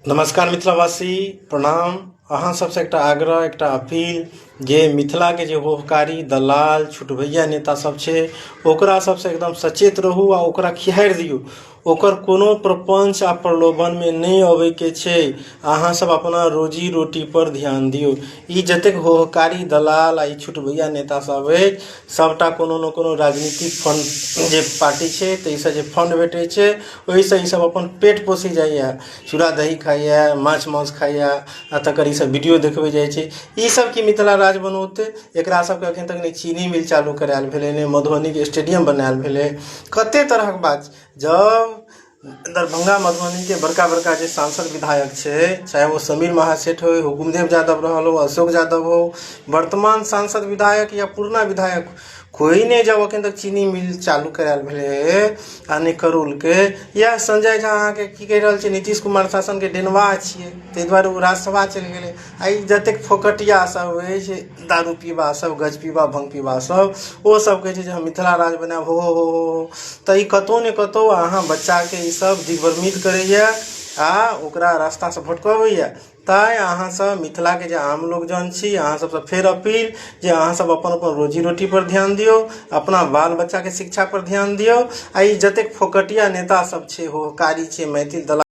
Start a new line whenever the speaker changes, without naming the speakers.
नमस्कार मिथिलावासी, प्रणाम। अहाँ सबसँ एकटा आग्रह, एकटा अपील जे मिथिलाके जे होहकारी दलाल छुटभैया नेता सब छै, ओकरा सबसँ एकदम सचेत रहू आ ओकरा खिहारि दियौ। ओकर कोनो प्रपञ्च आ प्रलोभनमे नहि अबैके छै। अहाँ सब अपना रोजी रोटी पर ध्यान दियौ। ई जतेक होहकारी दलाल आ ई छुटभैया नेता सब अछि, सबटा कोनो ने कोनो राजनीतिक फंड जे पार्टी छै ताहिसँ जे फंड भेटै छै, ओहिसँ ई सब अपन पेट पोसै जाइए। चूड़ा दही खाइए, माछ मांस खाइए आ तकर ईसब वीडियो देखबै जाइ छै। ईसब की मिथिला राज्य बनौतै? एकरा सबके अखन तक नहि चीनी मिल चालू करायल भेलै, नहि मधुबनीके स्टेडियम बनायल भेलै। कते तरहक बात छै। जब दरभंगा मधुबनीके बड़का बड़का जे सांसद विधायक छै, चाहे ओ समीर महासेठ होइ, हुकुमदेव यादव रहल हो, अशोक यादव हो, वर्तमान सांसद विधायक या पुरना विधायक, कोई नहि जब अखन तक चीनी मिल चालू करायल भेलै आ नहि करोलके। इएह संजय झा अहाँके की कहि रहल छै? नीतीश कुमार शासनके डेनवाह छियै, ताहि दुआरे ओ राज्यसभा चलि गेलै। आ ई जतेक फोकटिया सब अछि, दारू पीबा सब, गज पीबा, भङ्ग पीबा सब, ओ सब कहै छै जे हम मिथिला राज्य बनायब, हो हो हो हो। तऽ ई कतहु ने कतहु अहाँ बच्चाके ई सब दिग्भ्रमित करैया आ ओकरा रास्तासँ भटकबैया। तैँ अहाँसभ मिथिलाके जे आम लोकजन छी, अहाँ सभसँ फेर अपील जे अहाँसभ अपन अपन रोजी रोटीपर ध्यान दियौ, अपना बाल बच्चाके शिक्षापर ध्यान दियौ आ ई जतेक फोकटिया नेता सभ छै, होहकारी छै, मैथिल दलाल।